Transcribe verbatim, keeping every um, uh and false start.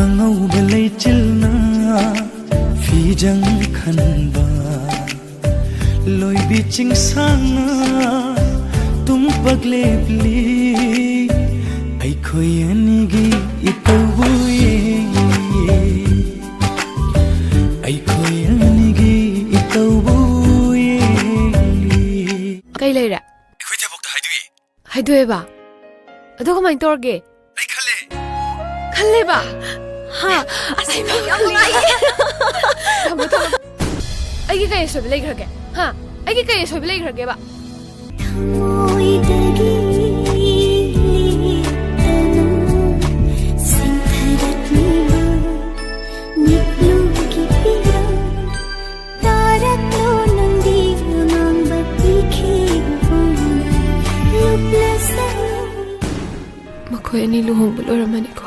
ꯑꯉꯧꯕ ꯂꯩꯆꯤꯜꯅ ꯐꯤꯖꯪ ꯈꯟꯕ, ꯂꯣꯏꯕꯤ ꯆꯤꯡꯁꯥꯡꯅ ꯇꯨꯝꯄꯛ ꯂꯦꯞꯂꯤ꯫ ꯑꯩꯈꯣꯏ ꯑꯅꯤꯒꯤ ꯏꯇꯧꯕꯨ ꯌꯦꯡꯂꯤ, ꯑꯩꯈꯣꯏ ꯑꯅꯤꯒꯤ ꯏꯇꯧꯕꯨ ꯌꯦꯡꯂꯤ꯫ ꯀꯩ ꯂꯩꯔꯦ? ꯑꯩꯈꯣꯏ ꯊꯕꯛꯇ ꯍꯥꯏꯗꯣꯛꯏ꯫ ꯍꯥꯏꯗꯣꯛꯑꯦꯕ? ꯑꯗꯨ ꯀꯃꯥꯏꯅ ꯇꯧꯔꯒꯦ? ꯑꯩ ꯈꯜꯂꯦ꯫ ꯈꯜꯂꯦꯕ? ꯍꯥ? ꯑꯁ, ꯑꯩ ꯌꯥꯝ ꯅꯨꯡꯉꯥꯏꯌꯦ꯫ ꯊꯝꯃꯣ, ꯊꯝꯃꯣ꯫ ꯑꯩꯒꯤ ꯀꯩ ꯑꯁꯣꯏꯕ ꯂꯩꯈ꯭ꯔꯒꯦ? ꯍꯥ? ꯑꯩꯒꯤ ꯀꯩ ꯑꯁꯣꯏꯕ ꯂꯩꯈ꯭ꯔꯒꯦꯕ? ꯊꯃꯣꯏꯗꯒꯤ ꯂꯦꯞꯇꯅ ꯁꯤꯟꯊꯔꯛꯂꯤꯕ ꯃꯤꯠꯂꯨꯒꯤ ꯄꯤꯔꯥꯡ ꯇꯥꯔꯛꯂꯣ ꯅꯪꯗꯤ ꯑꯉꯥꯡꯕ ꯏꯈꯦꯡ ꯑꯣꯏꯅ ꯂꯨꯞꯂꯁꯅꯨ꯫ ꯃꯈꯣꯏ ꯑꯅꯤ ꯂꯨꯍꯣꯡꯕ ꯂꯣꯏꯔꯝꯃꯅꯤꯀꯣ?